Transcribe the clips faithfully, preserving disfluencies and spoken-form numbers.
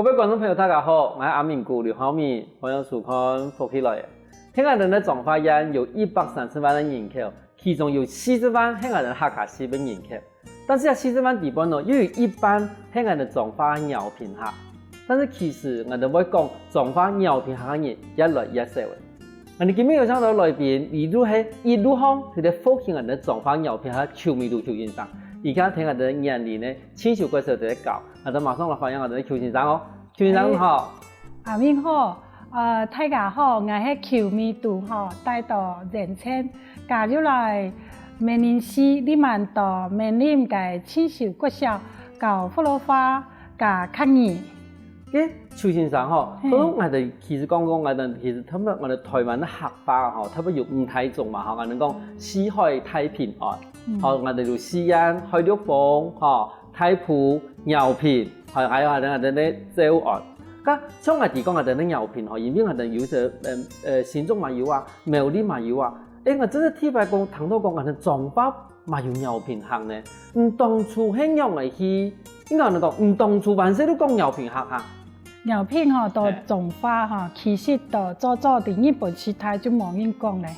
各位觀眾朋友，大家好，𠊎係阿明牯劉浩明，歡迎收看《福氣來了》。在𠊎等个彰化縣有一百三十萬个人口，其中有四十萬係𠊎等客家籍个人口。但是這四十萬底背呢，又有一半係𠊎等彰化个饒平客。但是其實𠊎等會講彰化饒平客个人越來越少了。 𠊎等今晡日有請到來賓，佢就係一路上佢在復興𠊎等彰化饒平客个邱美都邱先生。佢今晡日𠊎等个園林呢，親手介紹在教，𠊎等馬上來歡迎𠊎等个邱先生哦。邱先生你好。阿明好，呃，大家好，𠊎係邱美都吼，戴到人稱，加入來美林市李滿都美林个親修國小教福佬話加客語。 該邱先生吼，嘿。頭先𠊎兜其實講講，𠊎兜其實特別𠊎兜臺灣个客話吼，特別有五大種嘛吼，𠊎兜講四海大平安，嗯。吼，𠊎兜有四縣、海陸豐，吼，大埔、饒平，吼，還有𠊎兜𠊎兜个詔安。該像𠊎知講𠊎兜个饒平吼，因為𠊎兜有一些，嗯，呃，新竹嘛有啊，苗栗嘛有啊，誒，𠊎真係第一擺講聽到講𠊎兜彰化 嘛有饒平客呢？你當初係仰仔去，應該恁樣講，你當初還細就講饒平客哈？饒平吼，到嘿。彰化吼，其實到早早在日本時代就無人講咧。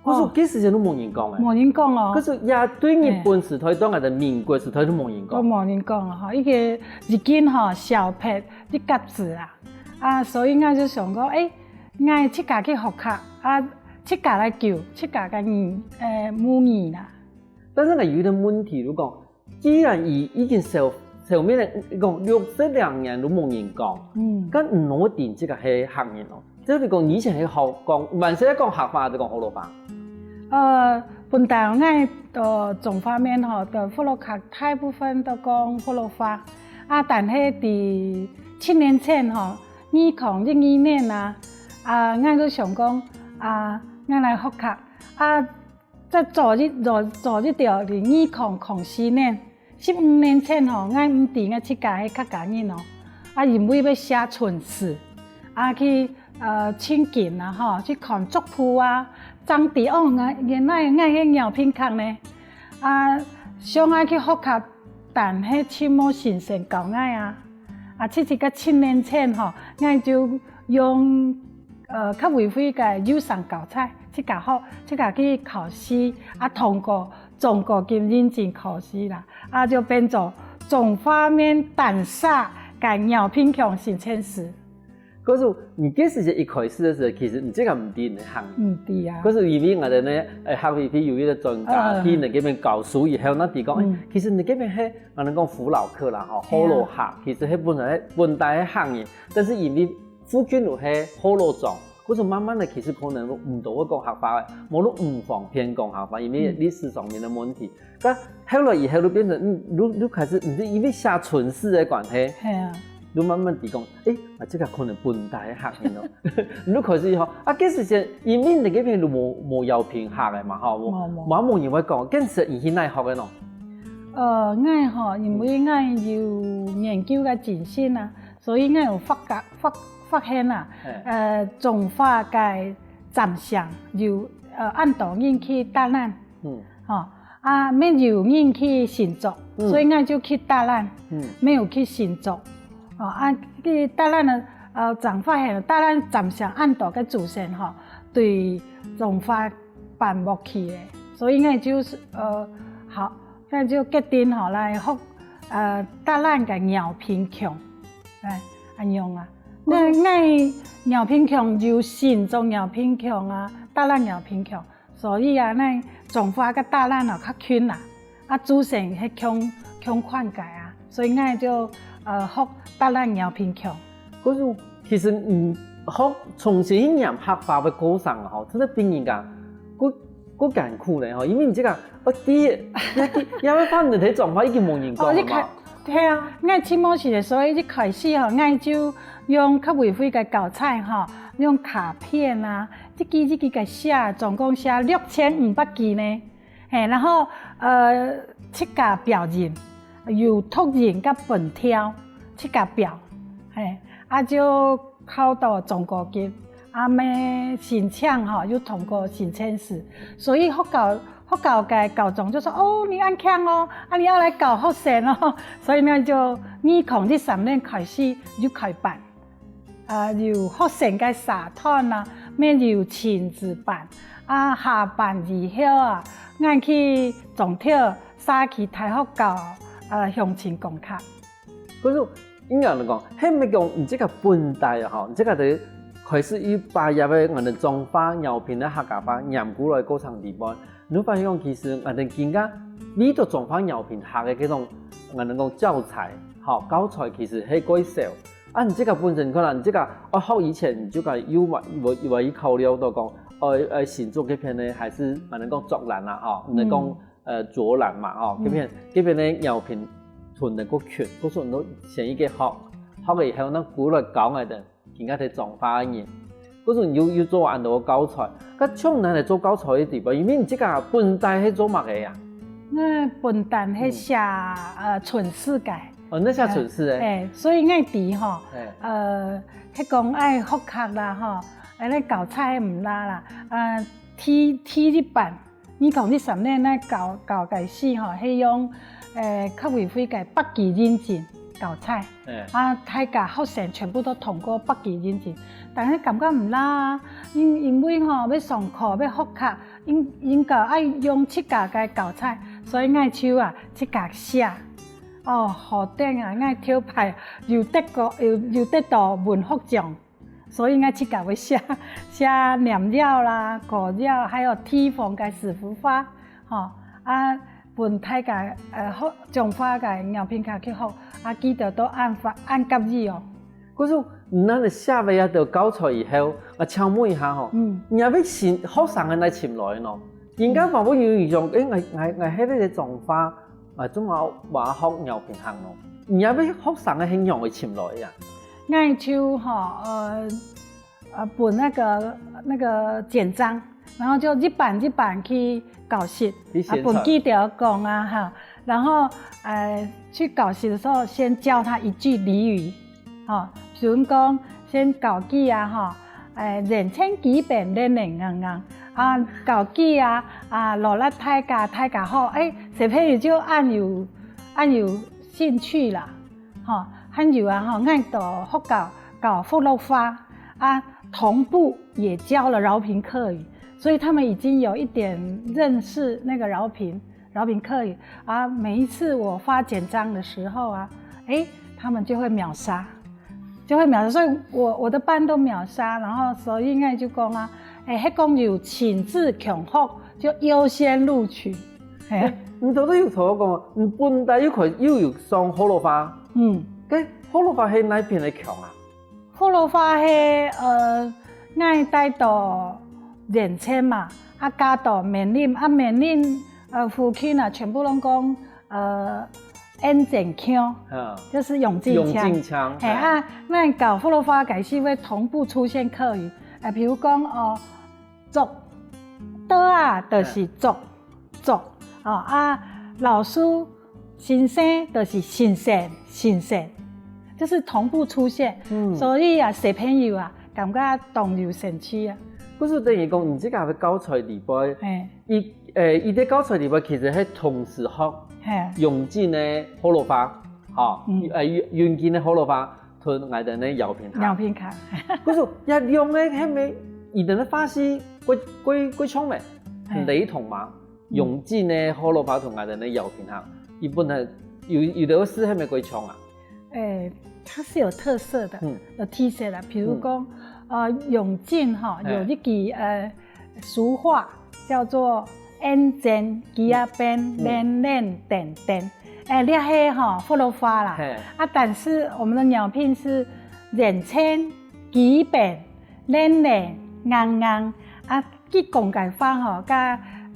可是哦。該時節都無人講誒。無人講哦。可是也對日本時代，嘿。到𠊎兜民國時代都無人講。都無人講吼，一個已經吼，消忒一甲子啊。啊，所以𠊎就想講，誒，𠊎自家去學客，啊，自家來救自家个語，誒，母語啦。 但是𠊎有一個問題，就講，既然佢已經消，消滅了，講六十零年都無人講，嗯。該毋會定這個係客人哦。就係講以前係好講，還係講客話，還係講福佬話？呃，本來𠊎到彰化面吼，到福佬客大部分都講福佬話。啊，但係在七年前吼，二零一二年啊，啊，𠊎就想講，啊，𠊎來學客，啊， 再早一，早，早一點，二零零四年，十五年前吼，𠊎毋知𠊎自家係客家人哦。啊，因為愛寫春詞，啊，去，呃，尋根啊，吼，去看族譜啊，正知哦，𠊎，原來𠊎係饒平客呢。啊，想愛去學客，但係就無先生教𠊎啊。啊，直直到七年前吼，𠊎就用 呃，客委會个優生教材，自家學，自家去考試，啊，通過中高級認證考試啦，啊，就變做彰化面單儕个饒平腔新鮮事。可是你該時節一開始个時候，其實你自家毋知你个行業。毋知啊。可是因為𠊎兜呢，誒，客委會有一個專家，呃。去你該片教書以後，該知講，誒，嗯。其實你該片係，𠊎兜講福佬客啦，吼，係啊。福佬客，其實係本來，本來个行業，但是因為 附近就係福佬庄，故所慢慢个其實可能毋多會講客話个，無就毋方便講客話，因為歷史上面个問題。該後來以後就變成，嗯，就，就開始，毋知因為寫春詞个關係，係啊。就慢慢知講，誒，啊，這個可能本來个客人哦，就開始以後，啊，該時節，因為你該片就無，無饒平客个嘛，吼，無，無，無。無，無人會講，該時你去哪學个喏？呃，𠊎吼，因為𠊎有研究个精神啊， 所以𠊎有發覺，發，發現啊，嘿。呃，彰化个站上有，呃，恁多人去大蘭，嗯。吼，啊，乜有人去新竹，嗯。所以𠊎就去大蘭，嗯。乜有去新竹。哦，啊，去大蘭呢，呃，正發現大蘭站上恁多个祖先吼，對彰化搬屋去个，所以𠊎就，呃，好， 該就決定吼來學，呃，大蘭个饒平腔，哎，恁樣啊。該，該饒平腔有新竹饒平腔啊，大蘭饒平腔，所以啊，該彰化个大蘭哦較近啊，啊，祖先係共，共款个啊，所以𠊎就，呃，學大蘭饒平腔。 可是其實，嗯，學重新去念客話个過程吼，真个比人家過，過艱苦呢吼，因為你這個，哦，第一，也，也會發現你在彰化已經無人講了嘛。哦，一開，對啊，𠊎去無時个，所以一開始吼，𠊎就用客委會个教材吼，用卡片啊，一支一支个寫，總共寫六千五百支呢。 嘿，然後，呃，自家標音，有讀音佮本調，自家標，嘿，啊就考到中高級，啊乜申請吼，又通過申請書，所以學校學校个校長就說：「哦，你恁慶哦，啊，你要來教學生哦。」所以呢，就二零一三年開始就開班，啊，有學生个社團啊，乜有親子班，啊，下班以後啊，𠊎去中頭社區大學教，呃，鄉親功課。 可是應該來講，係毋係講你這個本底啊，吼，你這個就開始有把握个，𠊎等彰化饒平个客家話拈過來過程裡背，你發現講其實𠊎等今个為著彰化饒平客个這種，𠊎等講教材，吼，教材其實係過少。啊，你這個本身可能你這個愛學以前，你就該有有有考慮到講，呃呃，新竹這片呢，還係𠊎等講竹南啊，吼，𠊎等講 呃，卓蘭嘛，吼，這片這片个饒平同等个群，故所你都選一個學，學了以後，那過來教𠊎等，今个在彰化个人，故所你又又做恁多教材，該像你來做教材个地方，因為你這個本底係做麼个啊？𠊎本底係寫呃程式个，哦，你寫程式个，哎，所以𠊎知吼，哎，呃，係講愛學習啦吼，哎，該教材毋罅啦，呃，第第一版 二零一三年呢教教个時吼，係用呃客委會个八級認證教材，哎，啊，大家學生全部都通過八級認證，但係感覺毋罅啊，因因為吼愛上課愛學習，應應該愛用自家个教材，所以𠊎就啊自家寫。哦，好得啊，𠊎頭擺有得過有有得到文學獎。 所以𠊎自家會寫寫黏繞啦、歌謠，還有地方个師傅話，吼，啊，分大家呃學彰化个饒平客去學，啊，記得都恁發恁合意哦。可是你恁樣寫了這兜教材以後，啊，請問一下吼，嗯，你也會尋學生个來尋來喏？人家反而有印象，誒，𠊎𠊎𠊎係在彰化，啊，中華話學饒平客咯。你也會學生个係仰會尋來呀？ 𠊎就吼呃呃分那個那個簡章，然後就一版一版去教室，去宣傳啊，分記者講啊哈，然後呃去教室的時候先教他一句俚語，哈，比如講先教佢啊哈，誒，人稱基本練練硬硬，啊，教佢啊啊，勞力大家大家好，誒，小朋友就恁有恁有興趣啦。 吼，還有啊吼，𠊎到學校教福佬話啊，同步也教了饒平客語，所以他們已經有一點認識那個饒平饒平客語啊。每一次我發簡章的時候啊，誒，他們就會秒殺，就會秒殺，所以我我的班都秒殺，然後所以𠊎就講啊，誒，係講有親子共學就優先錄取。 係啊，你頭先有同我講，你本來又開又有上福佬話，嗯，該福佬話係哪片个腔啊？福佬話係呃，𠊎戴到鹽埕嘛，啊嫁到員林，啊員林呃附近啊，全部攏講呃，鹽埕腔，嗯，就是永靖腔。永靖腔，係啊，𠊎教福佬話个時會同步出現客語，呃，比如講哦，竹，刀啊，就是竹，竹，哦啊，老師，先生就是先生，先生，就是同步出現。嗯所以啊，小朋友啊，感覺當有興趣啊。故所等於講，你這個教材裡背，係一誒，一個教材裡背其實係同時學係，永靖个福佬話，吼，嗯誒永永靖个福佬話，同𠊎兜个饒平客。饒平客。故所這兩個係毋係佢兜个話係過過過像無？係雷同嗎？永靖个福佬話同𠊎兜个饒平客，佢本來有有兜字係毋係過像啊？誒，它是有特色的，嗯有特色的。比如講，呃，永靖哈哎有一句呃俗話叫做「鹽埕枝仔邊，嗯蔫蔫等等」，誒，這係哈福佬話啦。嘿，啊，但是我們的饒平是「鹽埕枝仔邊，蔫蔫硬硬」啊，佢講个話哈，跟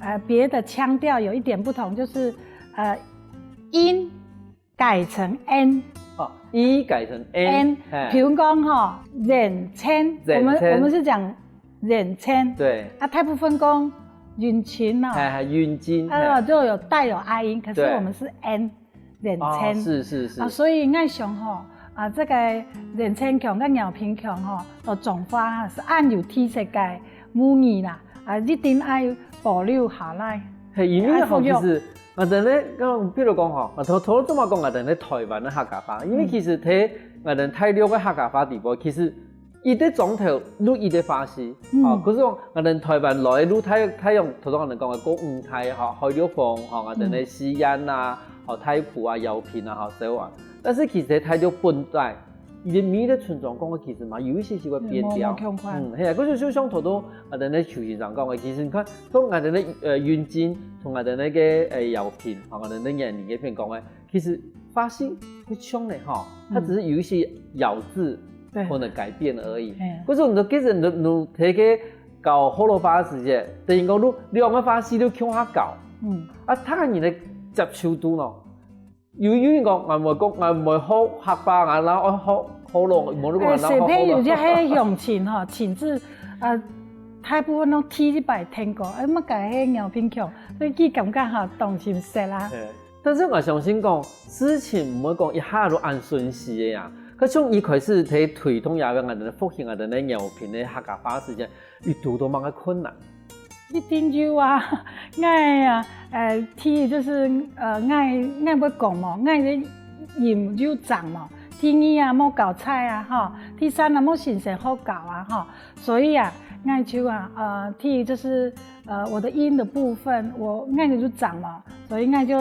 呃別的腔調有一點不同，就是呃音 改成N。哦，E改成N， N，嘿比如講吼，鹽埕，我們鹽埕我們是講鹽埕，對，啊，大部分講永靖啊，還還永靖，啊，嘿就有帶有I音，可是對我們是N，鹽哦，埕。是是是啊，，所以𠊎想吼，啊，這個鹽埕腔跟饒平腔吼，到彰化哈是恁有特色个母語啦，啊，一定愛保留下來。係，因為吼，其實𠊎等咧，講，譬如講吼，𠊎頭頭先嘛講𠊎等咧台灣个客家話，因為其實在𠊎等大陸个客家話底背，其實一個庄頭就一個話係，嗯，吼，可是講𠊎等台灣來个就大大用，頭先𠊎等講个過五大吼，海陸豐吼，𠊎等个西安啊，吼，大埔啊、饒平啊，吼，所啊。但是其實在大陸本來 佢个每一個村莊講个其實嘛有一些些个變調。無，無共款。嗯，係啊，可是就像頭先𠊎等个邱先生講个，其實你看，像𠊎等个呃雲林同𠊎等个呃饒平，吼，𠊎等个員林个片講个，其實話係會像个吼，它只是有一些咬字可能改變而已。可是你都其實你你提个搞學老話个時節，等於講你兩個話係都共下搞，嗯，啊，他人个接受度呢？ 有有人講，𠊎毋會講，𠊎毋會學客話，𠊎哪愛學學老，無你講𠊎哪愛學學老。小朋友就係鄉親吼，親子，呃，大部分攏第一擺聽過，哎，麼个係饒平腔，所以佢感覺吼，當親切啦。但是𠊎相信講，事情毋會講一下就恁順序个呀。佢從一開始在推動也个𠊎等復興𠊎等个饒平个客家話時間， 有堵到麼个困難？一定有啊，𠊎啊，呃，第一就是，呃，𠊎，𠊎會講無，𠊎个音有正無。第二啊，無教材啊，吼。第三啊，無先生好教啊，吼。所以啊，𠊎就啊，呃，第一就是，呃，我的音的部分，我，𠊎就正無，所以𠊎就，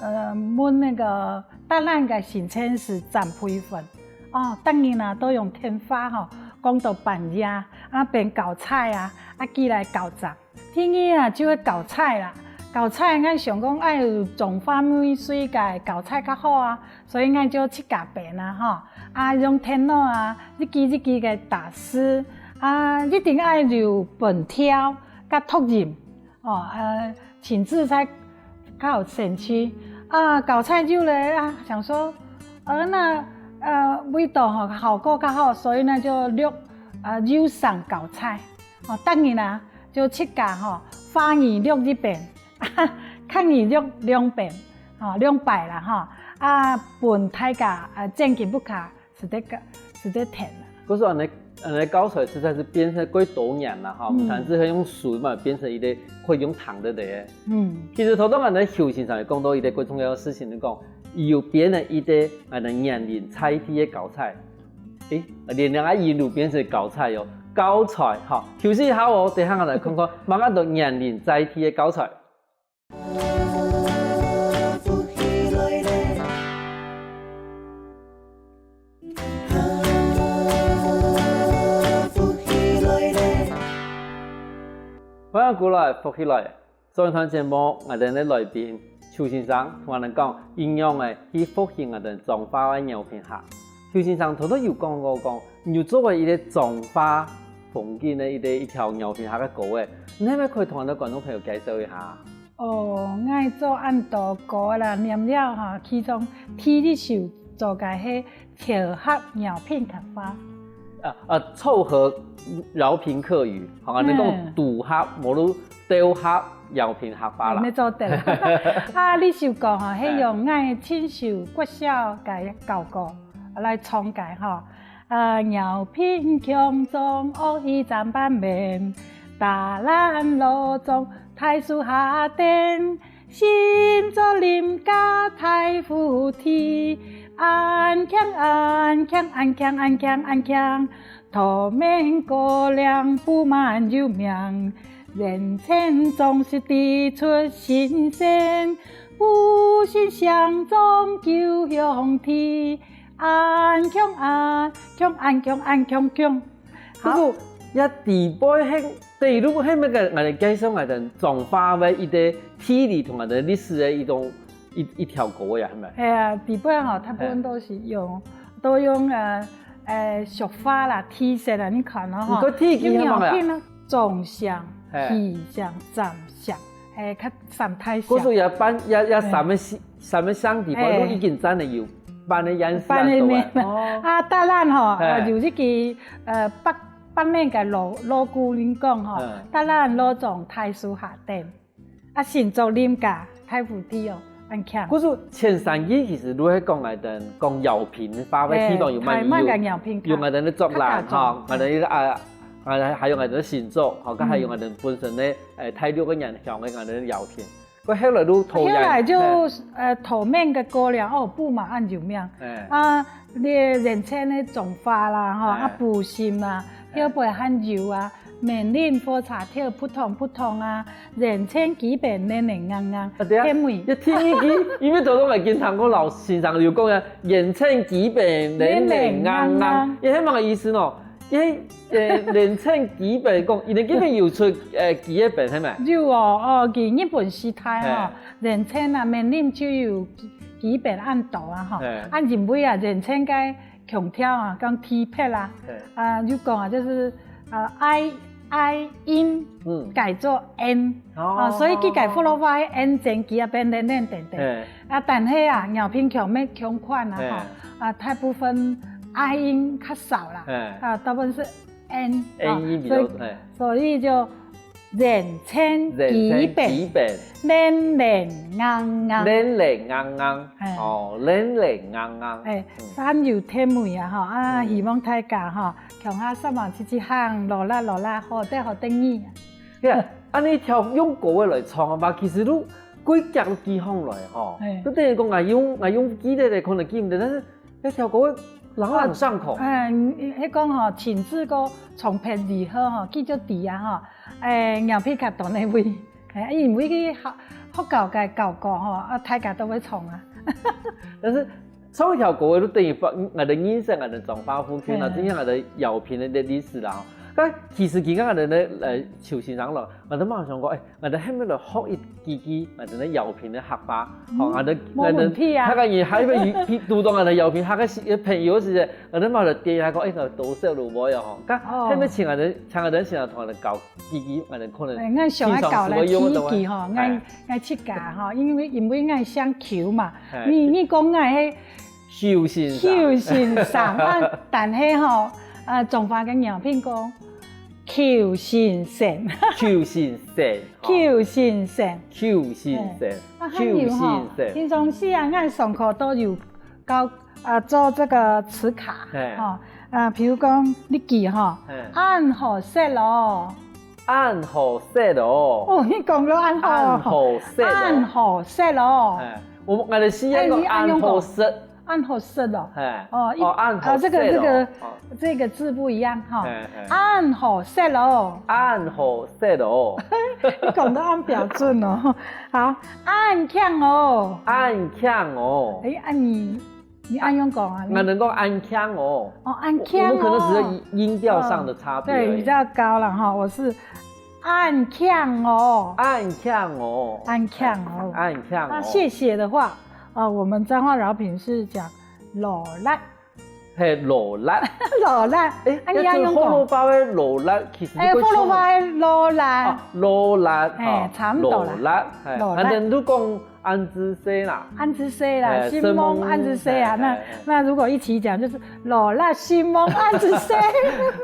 呃，問那個大蘭个先生是張培芬。 哦，逐日啊，都用電話吼，講到半夜，啊，變教材啊，啊，寄來教正。第二啊，就係教材啦。教材，𠊎想講愛有中華味緒个教材較好啊，所以𠊎就自家編啊，吼。啊，用電腦啊，一支一支个打字，啊，一定愛有本調佮讀音。 哦，呃，親子才較有興趣。啊，教材有咧，啊，想說，呃，那，呃，味道吼，效果較好，所以呢，就錄，呃，有聲教材。哦，逐日啊，就自家吼，華語錄一遍，客語錄兩遍，吼，兩擺啦，吼。啊，分大家，呃，正經不卡 使得教，使得聽啊。可是恁呢，恁呢教材實在是變成過多元了哈，嗯。毋單只係用書嘛，變成一個可以用聽个咧。嗯。其實頭先恁呢邱先生有講到一個過重要个事情，就講，佢有編了一個恁呢年齡在地个教材。誒，連兩個音都變成教材哦，教材哈，休息一下哦，等下來看看，麼个安到年齡在地个教材。 歡迎過來，福氣來！上一段節目，𠊎等个來賓邱先生同𠊎等講，仰般个去復興𠊎等彰化个饒平客。邱先生頭頭有講過講，你有做過一個彰化風景个一個一條饒平客个歌仔，你係毋係可以同𠊎等觀眾朋友介紹一下？ 哦，𠊎做恁多歌啦，念了哈，其中第一首做个係巧合饒平客話。啊，啊，湊合饒平客語，好啊，能夠嗯。堵合，無論兜合饒平客話啦。哎，沒做得。啊，這首歌哈，係用𠊎親手國小个教歌來唱个哈。 啊，饒平腔中，烏溪砧板面，打爛老莊，大樹下等，新竹林家大菩提，安強，安強，安強，安強，安強，頭面高嶺布滿有名，人稱總是地出新生，不信相中舊兄弟。 安強，安強，安強，安強強。好。不過，這底背係，第一路係麼个，𠊎等介紹𠊎等彰化个一個地理同𠊎等歷史个一種，一，一條歌呀，係無？係啊，底背吼，大部分都是用，都用，呃，呃，俗話啦，地勢啦，你看咯，吼。毋過地理係麼个啊？有名片啊，縱向、嘿。地向、站向，嘿，較三大項。故所也辦，也，也三个 三个鄉地方，哎。都已經佔了有半个縣市恁多啊。半个面。哦。啊，大蘭吼，嘿。呃，有一個，呃，北，北面个老，老古人講吼，嗯。大蘭老莊大樹下等，啊，新竹林家大菩提哦，恁強。故所前三句其實都係講𠊎等講饒平話个地方有蠻有，哎，台灣个饒平話。有𠊎等个竹蘭，較大眾。吼，𠊎等个，啊，啊，還有𠊎等个新竹，吼，嗯。還有𠊎等本身个，哎，大陸个原鄉个𠊎等个饒平。該後來就討厭。後來就，嘿。呃，討厭个過了，哦，布嘛恁有名。嘿。啊，你人稱个種花啦，吼，嘿。啊，布心啦，嘿。後尾還有啊，面臨火車頭撲通撲通啊，人稱基本冷冷硬硬，啊，對啊，甜味。這第二句，因為頭先𠊎經常講老先生有講啊，人稱基本冷冷硬硬，冷冷硬硬。這係麼个意思呢？ 因為，呃，人稱基本講，佢等基本有出，呃，基本係無？有哦，哦，佢日本時代吼，嘿。人稱啊，面臨就有基本恁多啊吼，嘿。啊，因為啊，人稱个腔調啊，講特別啊，嘿。啊，就講啊，就是，呃，I，I音嗯。改做N，哦。啊，所以佢个福佬話个N正佢啊變冷冷等等。嘿。啊，但係啊，饒平腔乜腔款啊，嘿。吼，啊，大部分I音較少啦，嘿。啊，大部分係N，N音比較，啊，所以，嘿。所以就人稱基本，人稱基本。冷冷硬硬。冷冷硬硬，嘿。哦，冷冷硬硬。哎，嗯。山有甜味啊，吼，啊，嗯。希望大家吼，共下煞猛試試看，勞力勞力，好得好得意啊。 對啊，恁呢條用歌仔來唱啊嘛，其實都幾遽都記下來吼。嘿。就等於講，𠊎用，𠊎用記得个，可能記毋得，但是該條歌仔朗朗上口。啊，嗯，你，你講吼，親自个唱片以後吼，記就知啊吼。哎，饒平較多个味，哎，因為佢學，學校个教歌吼，啊，大家都會唱啊。但是 唱一條歌仔，就等於把𠊎兜認識𠊎兜彰化附近啦，嘿。就像𠊎兜饒平个歷史啦。但其實今下𠊎兜呢，呃，邱先生咯，𠊎兜嘛想講，哎，𠊎兜係毋係來學一幾句𠊎兜呢饒平个客話？嗯，吼，𠊎兜，無問題啊。𠊎兜，大家人還會去讀懂𠊎兜饒平客个時，朋友時節，𠊎兜嘛來點一下講，哎，𠊎多少路會哦，吼。該哦。係毋係請𠊎兜，請𠊎兜先生同𠊎兜教幾句，𠊎兜可能哎，𠊎想要教來平常時會用个話。第一句吼，𠊎，哎。𠊎自家吼，因為，因為𠊎姓邱嘛，哎。你，你講𠊎係 邱先生。邱先生，啊，但係吼，呃，彰化个饒平講，邱先生。邱先生，吼。邱先生。邱先生，哎，啊，還有吼，邱先生。平常時啊，𠊎上課都有教，呃，做這個詞卡，嘿。吼，呃，比如講，你記吼，嘿。恁好食哦。恁好食哦。哦，你講到恁好，恁好食哦。恁好食哦。嘿，𠊎，𠊎兜四縣講哎，你恁樣講。恁好食。 恁好食哦。嘿。哦，一，哦，恁好食哦。啊，這個，這個，哦。這個字不一樣哈。嘿，嘿。恁好食哦。恁好食哦。你講到恁標準哦。好，恁慶哦。恁慶哦。哎，啊你，你恁樣講啊，你，𠊎兜講恁慶哦。哦，恁慶哦。我，我們可能只是音，音調上的差別而已。哦，對，比較高了哈，我是 恁慶哦。恁慶哦。恁慶哦。恁慶哦。那謝謝的話，呃，我們彰化饒平是講勞力。嘿，勞力。勞力。哎，啊，你愛用講。這福佬話个勞力，其實哎，福佬話个勞力。啊，勞力，哎，啊，差不多啦。勞力，嘿，勞力。反正都講 恁仔細啦。恁仔細啦，哎，承蒙恁仔細啊。承蒙，那，哎，哎，哎。那如果一起講，就是勞力承蒙恁仔細。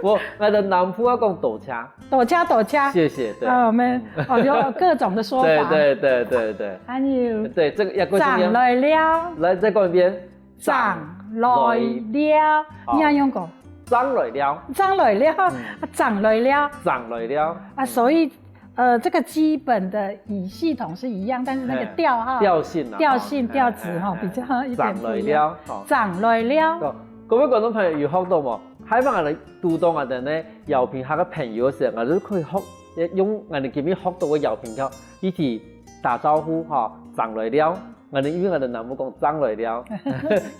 𠊎，𠊎兜南部話講多謝。多謝，多謝。謝謝，對。啊，我們，嗯。哦，有各種的說法。對，對，對，對，對。還有，對，這個要過去念。正來尞。來，再講一遍。正來尞。正來尞。你愛用講。好。正來尞。正來尞。嗯。正來尞。正來尞。啊，所以 呃，這個基本的語系統是一樣，但是那個調哈，嘿，調性啊，調性，哈，調子哈，嘿，嘿，比較一點不一樣。正來尞，哈。正來尞。哦，各位觀眾朋友有學到無？希望𠊎兜堵到𠊎兜呢饒平客个朋友个時候，𠊎兜可以學，用𠊎兜今日學到个饒平腔，一起打招呼哈，正來尞。𠊎兜因為𠊎兜南部講正來尞，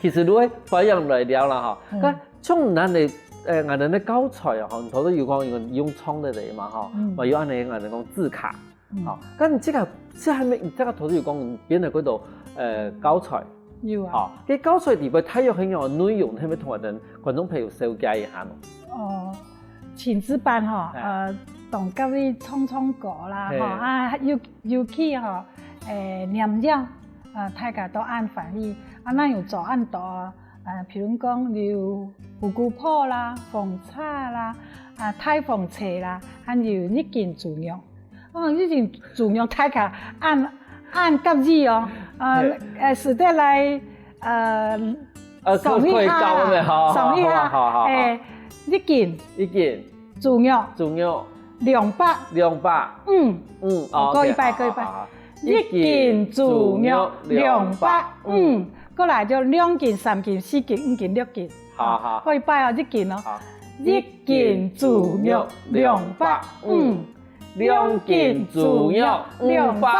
其實都會歡迎來尞啦哈。嗯。該 像𠊎兜个，呃，𠊎兜个教材啊，吼，頭先有講用，用唱个嘛，吼，嗯。嘛有恁呢，𠊎兜講字卡，嗯。吼，但這個，這還沒，這個頭先有講編了幾多，呃，教材，有啊。吼，這教材裡背它有很有內容，係毋係同𠊎兜觀眾朋友紹介一下呢？哦，親子班吼，哎。呃，同各位唱唱歌啦，嘿。吼，啊，尤，尤其吼，誒，唸唸，呃，大家都恁歡喜，啊，那有做恁多 啊，譬如講有虎姑婆啦、風車啦、啊，大風車啦，還有日經豬肉。哦，日經豬肉大家恁，恁合意哦。呃，嘿。呃，使得來，呃，呃，爽一下，可以，可以教我們，好，好，爽一下，好，好，好，好。哎，日經，日經，豬肉，豬肉，兩百，兩百，嗯，嗯，哦，過一擺，OK，過一擺。好，好，好。一斤豬肉兩百五。過來就兩斤、三斤、四斤、五斤、六斤。好，好。過一擺哦，一斤哦。好。一斤豬肉兩百五。兩斤豬肉五百。兩斤豬肉五百。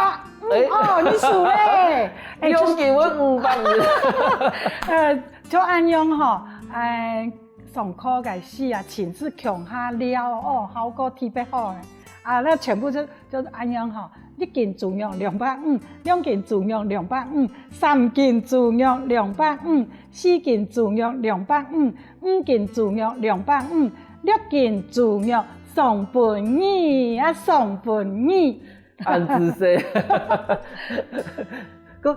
欸。哦，你輸咧。欸，兩斤會五百。呃，就恁樣吼，欸，上課个時啊，親子共下尞哦，效果特別好欸。啊，該全部就，就恁樣吼，一斤豬肉兩百五，兩斤豬肉兩百五，三斤豬肉兩百五，四斤豬肉兩百五，五斤豬肉兩百五，六斤豬肉送分你啊，送分你。恁仔細。該，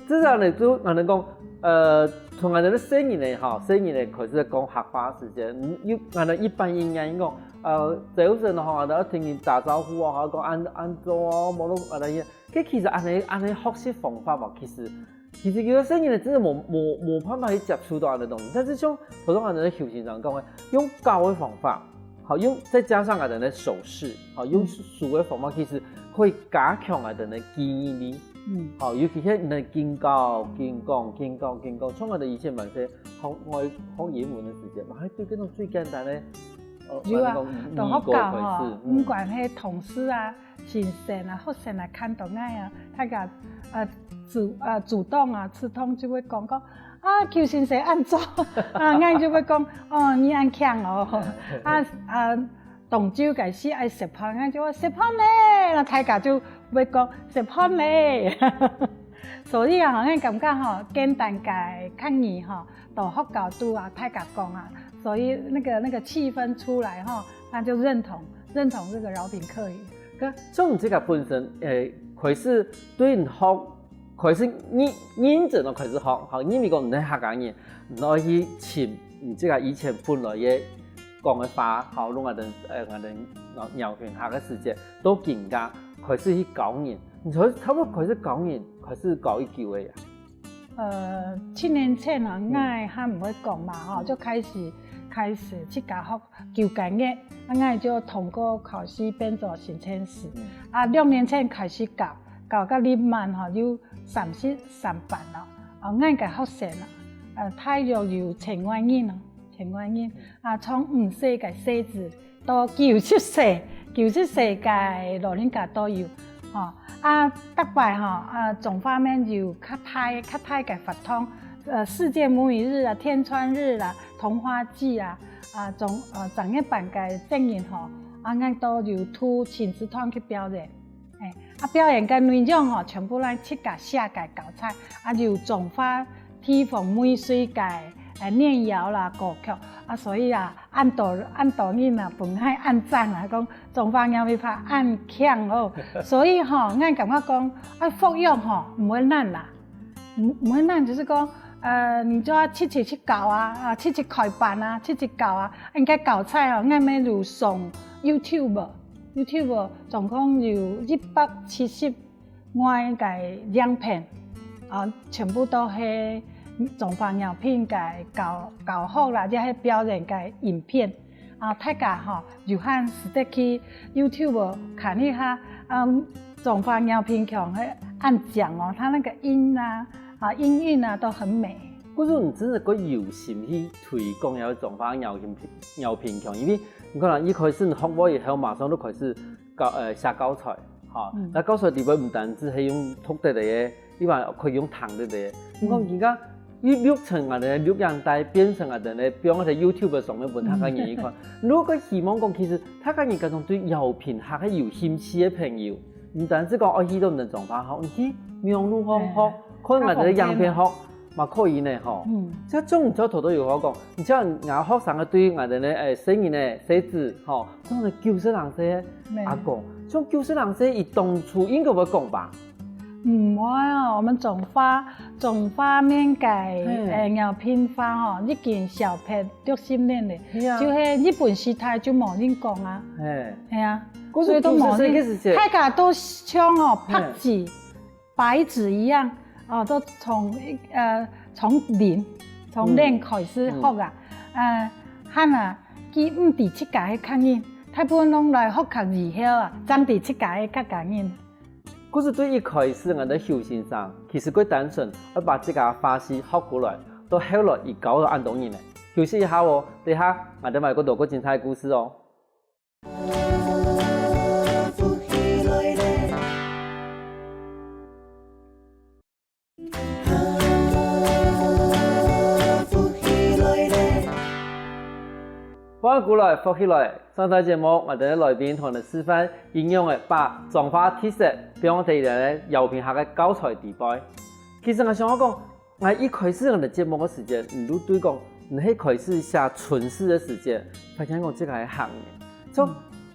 至少呢，就𠊎等講，呃，從𠊎等个細人仔吼，細人仔開始講客話時節，嗯，有，𠊎等一般應該講，呃，朝晨吼，𠊎等愛同人打招呼啊，吼，講恁，恁早哦，無論𠊎等，該其實恁樣，恁樣學習方法嘛，其實，其實有个細人仔真的無，無，無辦法去接觸到恁樣个東西。但是像頭先𠊎等个邱先生講个，用教个方法，好，用，再加上𠊎等个手勢，好，用手个方法其實可以加強𠊎等个記憶力。嗯。好，尤其係你緊講、緊講、緊講、緊講，像𠊎等以前嘛係學外，學英文个時節嘛，還對這種最簡單个，呃，有啊，𠊎等講語，同學校吼，語言開始，嗯。毋管係同事啊、先生啊、學生啊，看到𠊎啊，大家，呃，主，呃，主動啊，自動就會講講，啊，邱先生恁早，啊，𠊎就會講，哦，你恁慶哦，啊，啊，當晝个時愛食飯，𠊎就話食飯咧，那大家就會講食飯咧。所以啊，𠊎感覺吼，簡單个客語吼，到學校肚啊，大家講啊，所以那個，那個氣氛出來吼，那就認同，認同這個饒平客語。該像你自家本身，欸，開始對你學 開始認，認真个開始學，好，因為講你係客家人，你愛去尋你自家以前本來个講个話，好，用𠊎等，呃，𠊎等饒，饒平客个時節，到今下開始去教人，你才差不多開始教人，開始教幾久个啊？呃，七年前啊，嗯。𠊎還毋會講嘛，吼，嗯。就開始，開始自家學 九個月，啊，𠊎就通過考試變做行政師。嗯。啊，兩年前開始教，教到這滿吼，有三十三班咯。啊，𠊎个學生啊，呃，大約有千外人咯，千外人。嗯。啊，從五歲个細子到九十歲，九十歲个老人家都有，吼。啊，逐擺吼，啊，彰化面有較大，較大个活動，呃，世界母語日啊、天穿日啊、童話祭啊， 啊，從，呃，正月班个細人吼，啊，𠊎都有渡親子團去表演。欸，啊，表演个內容吼，全部摎自家寫个教材，啊，有彰化地方美術个，呃，民謠啦、歌曲，啊，所以啊，恁多，恁多人啊，分𠊎恁讚啊，講彰化饒平話恁慶哦。所以吼，𠊎感覺講，啊，復育吼，毋會難啦。 毋，毋會難，就是講，呃，你就愛直直去教啊，啊，直直開班啊，直直教啊。應該教材哦，𠊎乜有上YouTube，YouTube總共有一百七十外个影片，啊，全部都係彰化饒平个教，教學啦，也係表演个影片。 啊，大家吼，有閒使得去YouTube看一下，嗯，彰化饒平腔，係恁靚哦，它那個音啊，啊，音韻啊，都很美。故所你真係蓋有心去推廣這个彰化饒平，饒平腔，因為你看啦，一開始你學會以後，馬上就開始教，呃，寫教材，吼，嗯。該教材裡背毋單淨係用讀得个， 你還可以用聽个咧。嗯。你看人家佢錄成𠊎等个錄影帶，變成𠊎等个放在YouTube上面分大家人去看。嗯。如果希望講，其實大家人家種對饒平客係有興趣个朋友，毋單淨講愛去到你等彰化學，你去網路上學，哎，看𠊎等个影片學，較方便嘛。嘛可以呢吼。嗯。這種你就頭頭有好講，你像𠊎學生个對𠊎等个，哎，細人仔、細子吼，像九十零歲个阿公，對。像九十零歲，佢當初應該會講吧？ 毋會啊，𠊎等彰化，彰化面个，嘿。呃，饒平話吼，已經消忒六十年了。係啊。就係日本時代就無人講啊。嘿。係啊，故所以都無人，九十歲个時節。大家都像哦，嘿。白紙，白紙一樣，哦，都從，呃，從零，從零開始學啊。嗯。嗯。呃，還啊，佢毋知自家个客人，大部分攏來學校以後啊，正知自家个客家人。故事對一開始𠊎兜邱先生其實較單純，愛把自家花式學過來，到後來佢教了恁多人呢。休息一下哦，等下𠊎兜還有較多較精彩个故事哦。 歡迎過來，福氣來！上台節目，𠊎兜个來賓同𠊎兜示範仰般个把彰化特色放在這个饒平客个教材底背。其實𠊎想愛講，𠊎一開始𠊎兜節目个時間，你就對講，你係開始寫春事个時間，發現講這个係客人。所以，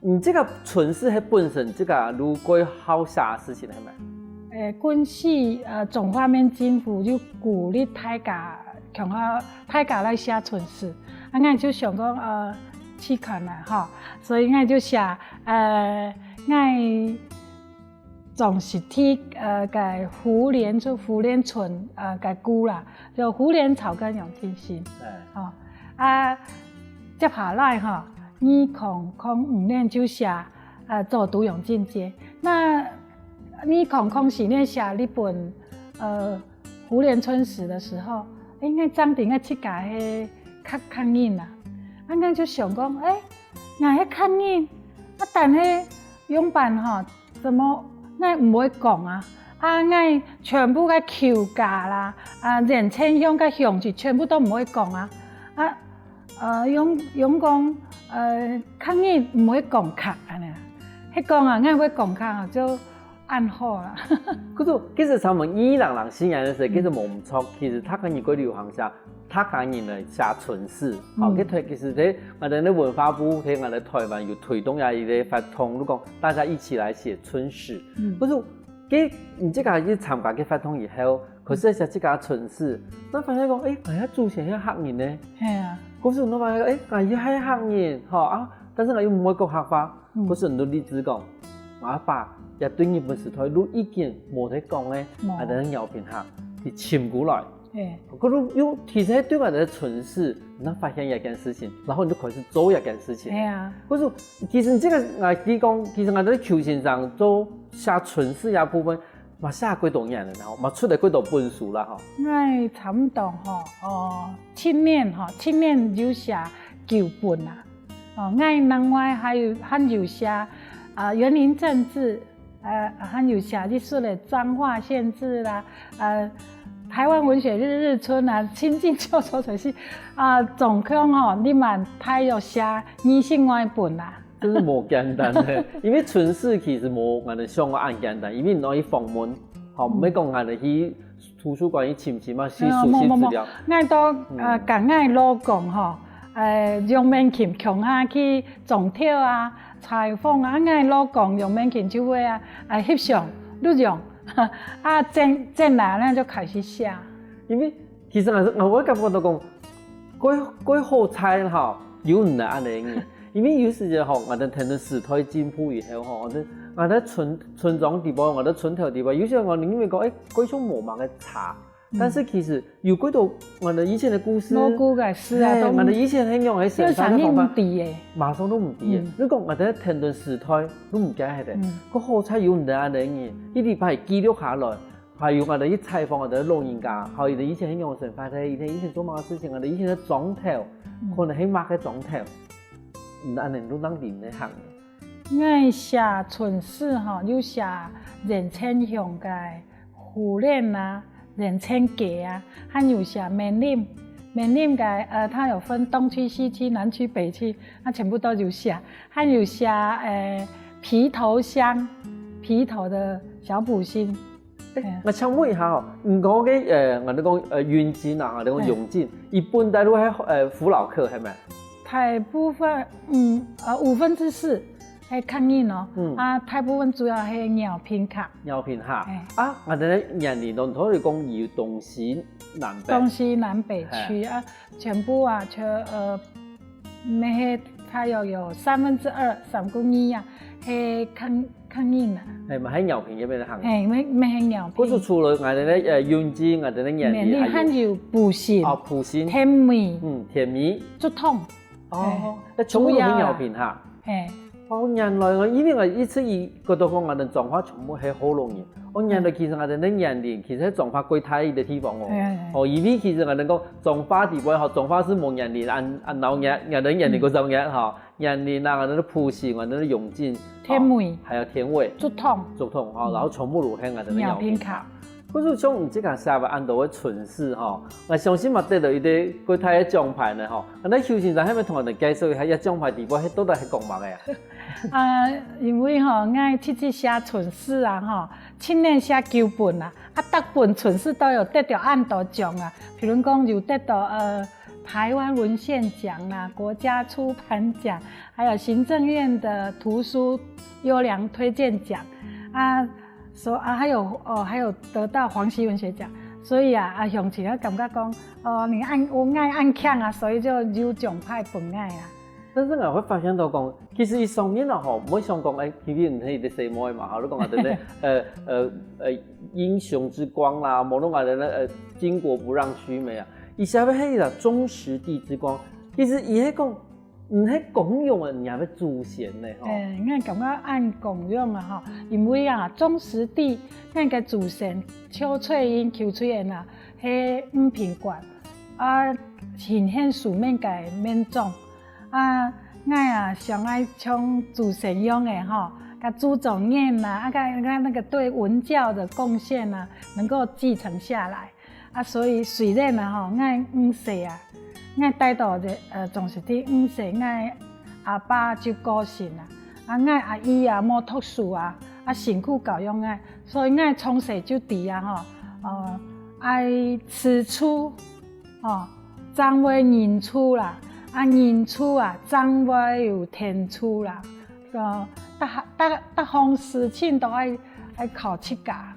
你這个春事係本身這个就較好寫个事情係無？誒，過去，呃，彰化縣政府就鼓勵大家，共下大家來寫春事。啊，𠊎就想講，呃，試看啦，吼，所以𠊎就寫，呃，𠊎總是提，呃，个胡連春，胡連春，呃，个故啦，就胡連草跟楊定新。哎。吼，啊，接下來吼，二空空五年就寫，呃，做都陽境界。那二空空四年寫這本，呃，胡連春史的時候，應該正經个自家係客，客人啊。啊，𠊎就想講，誒，𠊎係客人，啊，但係仰般吼， 怎麼𠊎毋會講啊？啊，𠊎全部个舊家啦，啊，人稱鄉个鄉親全部都毋會講啊。啊，呃，用，用講，呃，客人毋會講客恁呢啊。係講啊，𠊎會講客啊，就恁好啦。可是，其實差不多二零零四年个時候，其實無毋著，其實客家人較流行寫 客家人來寫春史。好，嗯。該台其實在𠊎兜个文化部，在𠊎兜台灣有推動這一个活動，就講大家一起來寫春史。嗯。可是，該你自家去參加該活動以後，可是寫自家春史，那發現講，誒，𠊎个祖先係客人呢。係啊。可是你發現講，誒，𠊎也係客人，吼啊，但是𠊎又毋會講客話。 嗯。可是你就立志講，𠊎阿爸也對日本時代就已經無在講个，無。𠊎兜饒平客，佢尋過來。嘿。可是又其實對𠊎兜个春史，你發現一件事情，然後你就開始做一件事情。係啊。可是其實這个𠊎知講，其實𠊎兜邱先生做寫春史這部分，嘛寫幾多年了，然後嘛出了幾多本書啦，吼。𠊎差不多吼，哦，七年吼，七年有寫九本啊。 哦，𠊎另外還有，還有寫，啊，園林政治，呃，還有寫一些个彰化縣志啦，呃，台灣文學日，日春啊，清境舊書，就是，啊，總共哦，你嘛大約寫二十外本啦。真係無簡單呢，因為春史其實無𠊎兜想个恁簡單，因為你愛去訪問，吼，嗯。毋係講𠊎兜去 圖書館去尋尋啊，去收集資料。無，無，無，𠊎都，嗯。呃，佮𠊎老公吼，呃，楊明琴共下去種田啊、採訪啊，𠊎老公楊明琴就會啊，啊，翕相、錄像，啊，剪，剪來，𠊎就開始寫。因為其實𠊎係，𠊎會感覺到講，過，過好彩吼，有你恁樣个人。 因為有時節吼，𠊎兜跈等時代進步以後吼，𠊎兜，𠊎兜村，村莊底背，𠊎兜村頭底背，有時𠊎兜認為講，誒，過去無麼个差，嗯。但是其實有幾多𠊎兜以前个故事，無故个事啊，嘿，都，𠊎兜以前係仰般生活个方法，就想你毋知誒。馬上都毋知誒。嗯。如果𠊎兜跈等時代，都毋驚係个。嗯。該好彩有你兜恁樣个人，一直把佢記錄下來， 還有𠊎兜去採訪𠊎兜老人家，還有佢兜以前係仰生活个，佢兜以前做麼个事情，𠊎兜以前个庄頭，嗯。可能係麼个庄頭，嗯，恁樣就正經个行。𠊎寫村史吼，有寫仁川鄉个胡連啊、仁川街啊，還有寫門林。門林个，呃，它有分東區、西區、南區、北區，那全部都有寫。還有寫，呃，埤頭鄉，埤頭的小埔心。 誒，嗯。𠊎請問一下吼，你講个，呃，𠊎兜講，呃，雲林啊，𠊎兜講，嗯。永靖，一般大都係，呃，福佬客，係無？大部分，嗯，呃，五分之四係客人哦，嗯。啊，大部分主要係饒平客。饒平客。哎。啊，𠊎兜个年齡當中，你講有東西南北。東西南北區，嘿。啊，全部啊，全，呃，乜係大約有三分之二，三分之二啊，係客，客人啊。 係，嘛係饒平該片个行。係，乜，乜係饒平。故所除了𠊎兜个，呃，永靖，𠊎兜个原民，原民還有，還有埔心、哦，埔心。田尾、嗯，田尾。竹東。哦，係，該全部都係饒平哈。主要啦。係。哦，原來哦，因為𠊎一直以覺得講𠊎兜彰化全部係學老人。哦，原來其實𠊎兜个園林其實係彰化最大个地方哦。哦，因為其實𠊎兜講彰化底背吼，彰化係無園林，恁恁鬧熱，𠊎兜園林過鬧熱吼，園林啊，𠊎兜埔心，𠊎兜永靖，天尾，還有天尾、竹塘，竹塘吼，然後全部都係𠊎兜个鳥平卡。 故所像你這个寫个恁多个春事吼，𠊎相信嘛得到一个國泰个獎牌呢吼。啊，那邱先生，係毋係同𠊎兜介紹一下，這獎牌底背係到底係講麼个啊？啊，因為吼，𠊎直直寫春事啊吼，今年寫九本啊，啊，逐本春事都有得到恁多獎啊。譬如講有得到呃台灣文獻獎啊、國家出版獎，還有行政院的圖書優良推薦獎啊。 所啊，還有哦，還有得到黃石文學獎，所以啊，啊，鄉親啊感覺講，哦，你恁有愛恁慶啊，所以就有獎牌分𠊎啊。但是𠊎會發現到講，其實佢上面啊吼，毋會想講，哎，譬如你係一个細妹嘛，吼，你講啊，對不對？呃呃呃，英雄之光啦，無論啊，呃，巾幗不讓鬚眉啊，佢寫个係啦，鍾石帝之光，其實佢係講。 毋係光榮啊，人家个祖先呢吼。誒，𠊎感覺恁光榮啊吼，因為啊，鍾石帝，𠊎个祖先邱翠英、邱翠英啊，係五品官，啊，行憲書面个面長，啊，𠊎啊，想愛像祖先樣个吼，佮祖宗念啊，啊，佮佮那個對文教的貢獻啊，能夠繼承下來。 啊，所以雖然啊吼，𠊎毋細啊，𠊎戴到這呃總是第毋細，𠊎阿爸就過身啊，啊，𠊎阿姨啊無讀書啊，啊辛苦教養𠊎，所以𠊎從細就知啊吼，呃，愛知書，吼，正會認書啦，啊，認書啊，正會有天助啦，呃，逐項逐逐項事情都愛愛靠自家。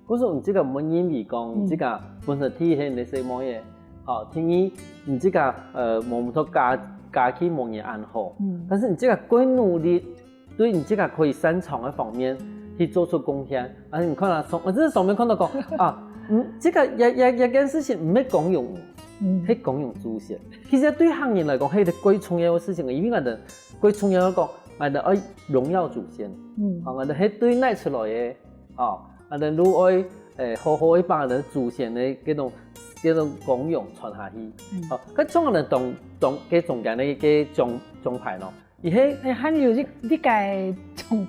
故所你這个毋會認為講，你這个本身第一係你个細妹仔，吼，第二，你這个呃，無毋著家家境無人恁好，但是你這个過努力，對你這个可以擅長个方面去做出貢獻。啊，你看啊，上，我這上面看到講啊，嗯，這个這這這件事情毋係光榮，係光榮祖先。其實對客人來講，係一个過重要个事情，因為𠊎兜過重要个講，𠊎兜愛榮耀祖先，啊，𠊎兜係對哪出來个。 哦，啊，𠊎兜愛誒好好个把𠊎兜祖先个這種這種光榮傳下去。哦，該像𠊎兜當當該中間个該獎獎牌咯，佢係誒，還有這這个獎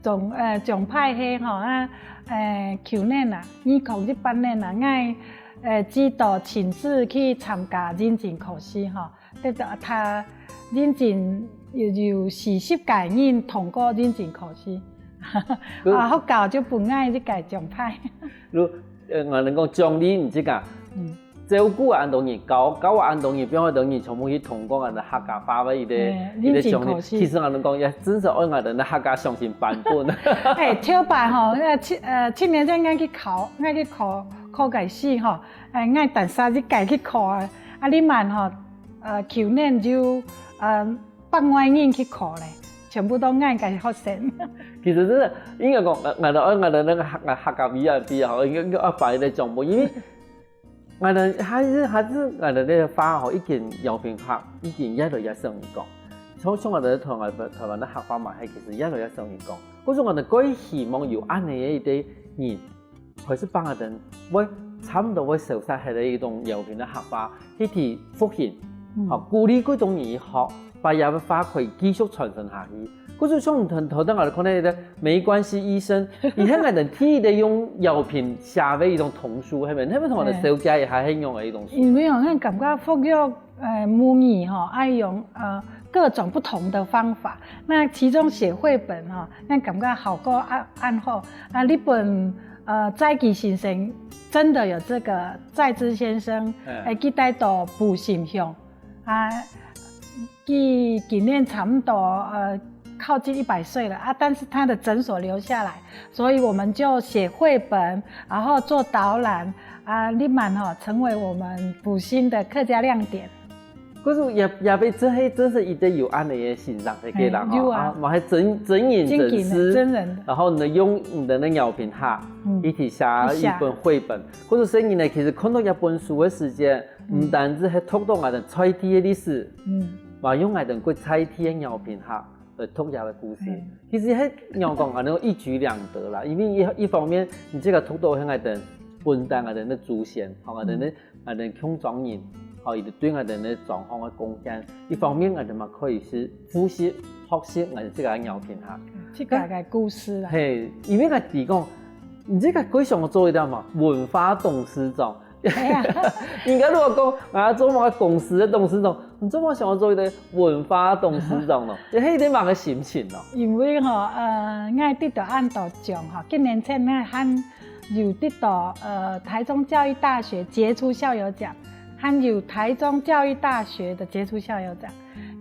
獎誒獎牌係吼啊，誒舊年啊，二零一八年啊，𠊎誒幾多親自去參加認證考試吼。 得到他認證有有四十个人通過認證考試，啊，學校就分𠊎一个獎牌。如呃，𠊎兜講獎勵你這个，照顧恁多人，教教恁多人，變恁多人全部去通過𠊎兜客家話个一个一个獎勵。其實𠊎兜講也真係愛𠊎兜客家上新版本。誒，頭擺吼，呃七呃七年前𠊎去考，𠊎去考考个試吼，誒，𠊎單儕一个去考啊，啊，你問吼。 呃，舊年就呃百外人去考咧，全部都𠊎个學生。其實真的應該講，𠊎𠊎兜愛𠊎兜那個客客家V I P吼，應該應該愛發一個獎牌，因為𠊎兜還是還是𠊎兜那個話吼，已經邀請客已經越來越少人講，像像𠊎兜台灣台灣的客話嘛，係其實越來越少人講，故所𠊎兜過希望有恁樣个一個人。 開始幫𠊎兜會差毋多會消失忒个一種邀請个客話，去提復興，吼，鼓勵更多人去學，把這个話可以繼續傳承下去。故所像頭頭先𠊎兜看到一個沒關係醫生，佢係𠊎兜第一個用邀請寫个一種童書，係無？係無同𠊎兜紹介一下係用个一種書？因為哦，𠊎感覺福育 呃母語吼，愛用呃各種不同的方法。那其中寫繪本吼，𠊎感覺效果恁恁好。啊，日本呃齋崎先生真的有這個齋之先生，誒，佢戴到埔心鄉啊，佢今年差不多呃靠近一百歲了啊，但是他的診所留下來，所以我們就寫繪本，然後做導覽， 啊，立滿吼成為我們埔心的客家亮點。可是也也被這係真是一個有恁樣个先生个人吼，有啊，嘛係真真人真事，真人，然後呢用你的那邀請客，一起寫一本繪本，或者是你呢其實看到一本書个時間，毋單止係讀到𠊎兜在地个歷史，嗯，嘛用𠊎兜過在地个邀請客。來讀這个故事。其實係仰講，恁樣一舉兩得啦，因為一一方面，你這个讀到係𠊎等本旦𠊎等个祖先，吼，𠊎等个𠊎等个共莊人，吼，佢等對𠊎等个莊項个貢獻，一方面𠊎等嘛可以係複習學習𠊎等自家个饒平客。自家个故事啦。嘿，因為𠊎知講，你這个會想做一个嘛，文化董事長。人家如果講，啊，做麼个公司个董事長，你做麼个想要做一个文化董事長呢？這係一个麼个心情呢？因為吼，呃，𠊎得到恁多獎吼，今年前𠊎還有得到，呃，台中教育大學傑出校友獎，還有台中教育大學的傑出校友獎。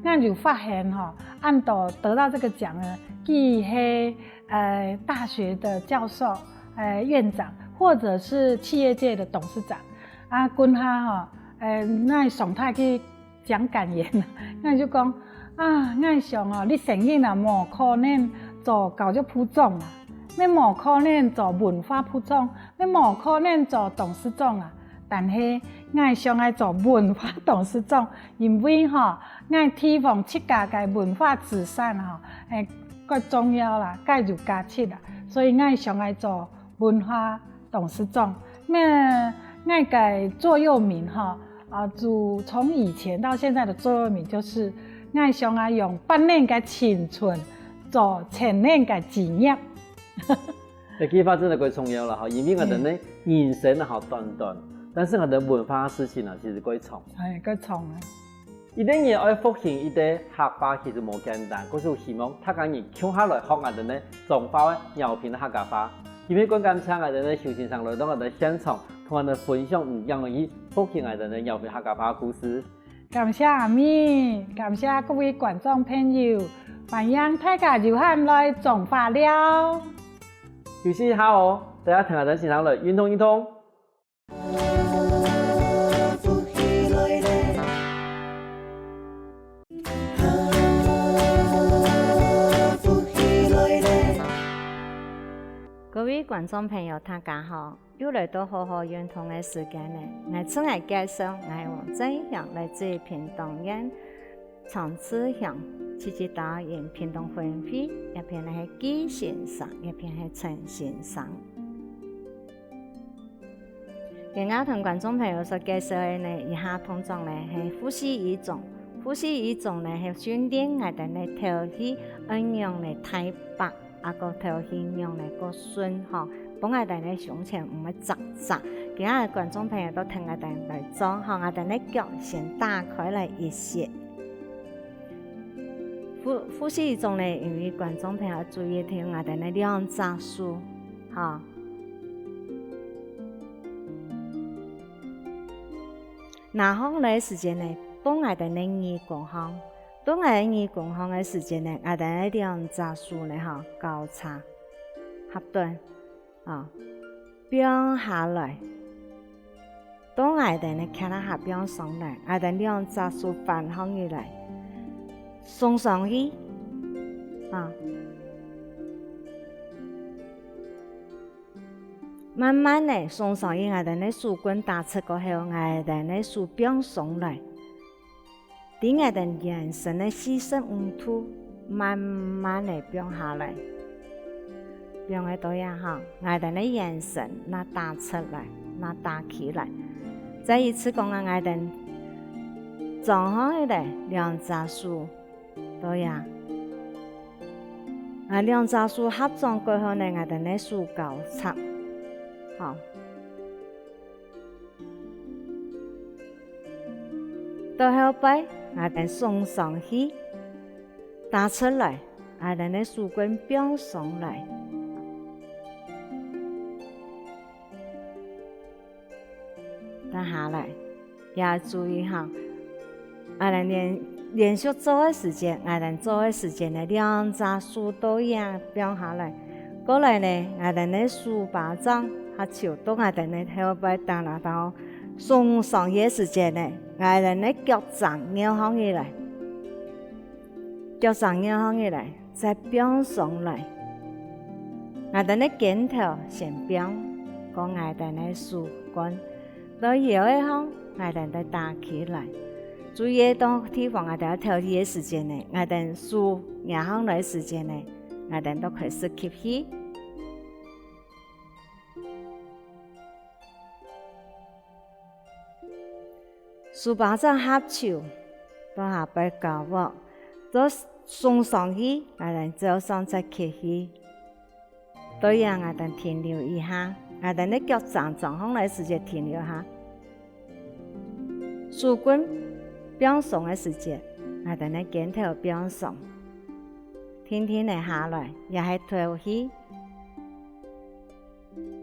𠊎有發現吼，恁多得到這个獎呢，佢係，呃，大學的教授，呃，院長，或者是企業界的董事長。啊，今下吼，呃，𠊎上台去講感言，𠊎就講，啊，𠊎想哦，你生日啊，無可能做教育部長啊，也無可能做文化部長，也無可能做董事長啊。但係𠊎想愛做文化董事長，因為吼，𠊎地方自家个文化資產吼，誒，較重要啦，較有價值啦，所以𠊎想愛做文化董事長。那𠊎个座右銘哈，啊，就從以前到現在的座右銘就是，𠊎想要用八年个青春做千年个基業。這句話真的較重要了哈，因為𠊎等呢人生啊好短短，但是𠊎等文化事情啊其實較長。哎，較長啊。 一个人愛復興一个客話其實無簡單，故所希望大家人共下來學𠊎等个彰化个饒平客家話。今晡日感謝𠊎等个邱先生來到𠊎等現場，同𠊎等分享仰般去復興𠊎等个饒平客家話故事。感謝阿咪，感謝各位觀眾朋友，歡迎大家有閒來彰化尞。休息一下哦，大家同𠊎等先生來運動運動。 各位觀眾朋友，大家好！又來到好好運動个時間了。𠊎自我介紹，𠊎黃振祥，來自屏東縣長治鄉，自家人屏東分會，這片係紀先生，這片係陳先生。 今下同觀眾朋友所介紹个呢，以下動作呢係腹式移動。腹式移動呢係訓練𠊎等个頭去仰般个大擘，啊个頭去仰般个過順吼，分𠊎等个胸前毋會䟓䟓。今下觀眾朋友都同𠊎等來做吼，𠊎等个腳先打開來一息。腹腹式移動呢，因為觀眾朋友注意聽𠊎等个兩隻手，吼。 拿䟘來个時節呢，放𠊎兜个耳公項。到𠊎兜耳公項个時節呢，𠊎兜个兩隻手呢，吼，交叉，合等，啊，放下來。到𠊎兜呢，趯下放上來，𠊎兜兩隻手翻䟘起來，送上去，啊。 慢慢仔送上去，𠊎兜个手綑打直過後，𠊎兜个手放鬆來。在𠊎兜圓身个四十五度，慢慢仔放下來。放个到這吼，𠊎兜个圓身拿打直來，拿打起來。再一次講啊，𠊎兜張開來，兩隻手 到這。啊，兩隻手合掌過後呢，𠊎兜个手交叉。好。到後背，𠊎兜送上去，打直來，𠊎兜个手綑放上來。 打下來，也注意哈，𠊎兜連連續做个時節，𠊎兜做个時節呢，兩隻手到這放下來。過來呢，𠊎兜个手巴掌，還就到𠊎兜个後背打那到送上去个時節呢，𠊎兜个腳㬹翹䟘起來，腳㬹翹䟘起來。 再放上來。𠊎兜个肩頭先放，過𠊎兜个手綑，到腰仔項，𠊎兜再打起來。注意到地方𠊎兜愛敨氣个時節呢，𠊎兜手擎䟘來个時節呢，𠊎兜就開始吸氣。手巴掌合手，到下背交屋，到送上去，𠊎兜照常再吸氣。 對這𠊎兜停留一下，𠊎兜个腳㬹㬹䟘來時節停留下。手棍放鬆个時節，𠊎兜个肩頭放鬆，定定仔下來，也係敨氣。